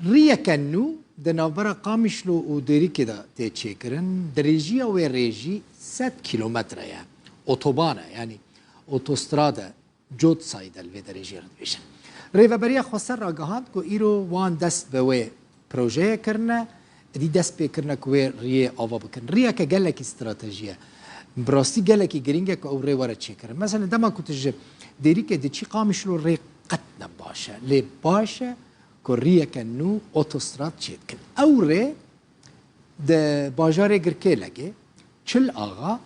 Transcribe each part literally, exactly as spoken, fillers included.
Riyeke nû di navbera Qamişlo û Dêrikê de tê çêkirin. Dirêjiya wê rê jî sed kîlometre ye. Otoban e, yanî otostrade, codsayî de li vê derê jê re dibêjin. Rêveberiya Xweser ragihand ku îro wan dest bi wê projeyê kirine, êdî dest pê kirine ku wê riyê ava bikin. Riyeke gelekî stratejî ye. Bi rastî gelekî girîng e ku ew rê were çêkirin. Mesela dema ku tu ji Dêrikê diçî Qamişlo rê qet ne baş e. Lê baş e ku riyeke nû otostrad çêdikin. Ew rê di bajarê Girkêlegê, Çil Axa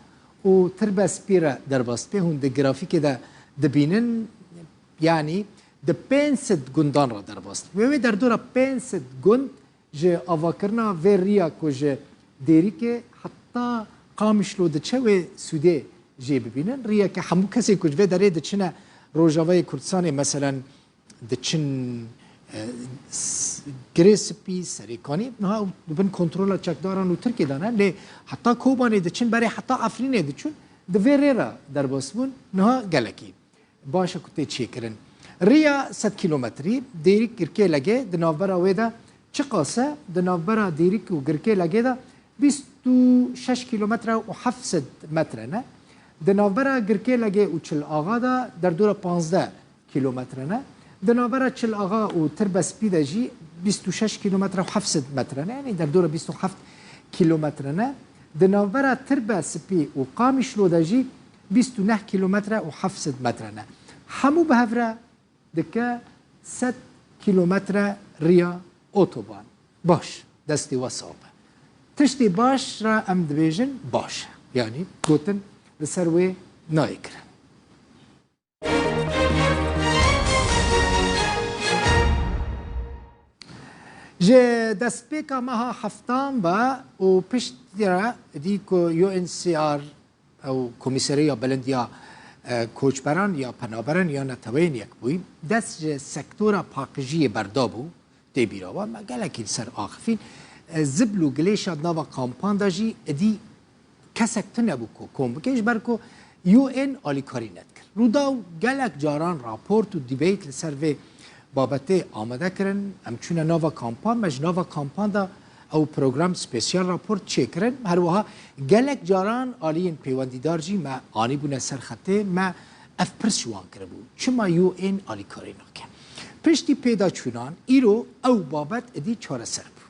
û Tirbe Spî re derbas dibe. Hûn di grafîkê de dibînin, yanî di pênc sed gundan re derbas dibe. Wê derdora pênc sed gund ji avakirina vê riya ku ji Dêrikê heta Qamişlo diçe wê sûdê jê bibînin. Riyeke hemû kesê ku ji vê derê diçine Rojavayê Kurdistanê, meselen, diçin, e, s-, Girê Spî, Serêkanî, niha ew di bin kontrola çekdaran û Tirkê de ne. Lê heta Kobanê diçin, berê heta Efrînê diçûn, di vê rê re derbas bûn. Niha gelekî baş e ku tê çêkirin. Riya sed kîlometrî Dêrik Girkêlegê di navbera wê de çiqas e? Di navbera Dêrik û Girkêlegê de bîst û şeş kîlometre û heft sed metre ne. Di navbera Girkêlegê û Çil Axa de derdora panzdeh kîlometre ne. Di navbera Çil Axa û Tirbe Spî de jî bîst û şeş kîlometre û heft sed metre ne. Yanî derdora bîst û heft kîlometre ne. Di navbera Tirbe Spî û Qamişlo de jî bîst û neh kîlometre û heft sed metre ne. Hemû bi hev re dike sed kîlometre riya otoban. Baş, destê we sax be. Tiştê baş re em dibêjin baş e. Yanî gotin li ser wê nayê kirin. Ji destpêka meha heftan ve û piştî re dî ku U N H C R, ew Komîseriya Bilind ya, e, Koçberan ya Penaberan ya Neteweyên Yekbûyî, dest ji sektora paqijiyê berdabû, tê bîra we, me gelekî li ser axifîn. E, zibl û gilêşa di nava kampan de jî êdî kesek tune bû ku kom bike, ji ber ku U N alîkarî nedikir. Rûdaw gelek caran raport û debate li ser vê babetê amade kirin. Em çûne nava kampan, me ji nava kampan de ew program spesiyal raport çêkirin. Her wiha gelek caran aliyên pêwendîdar jî me anîbûne ser xetê, me ev pirs ji wan kiribû, çima U N alîkarî nake? Piştî pêdaçûnan, îro ew babet êdî çareser bû.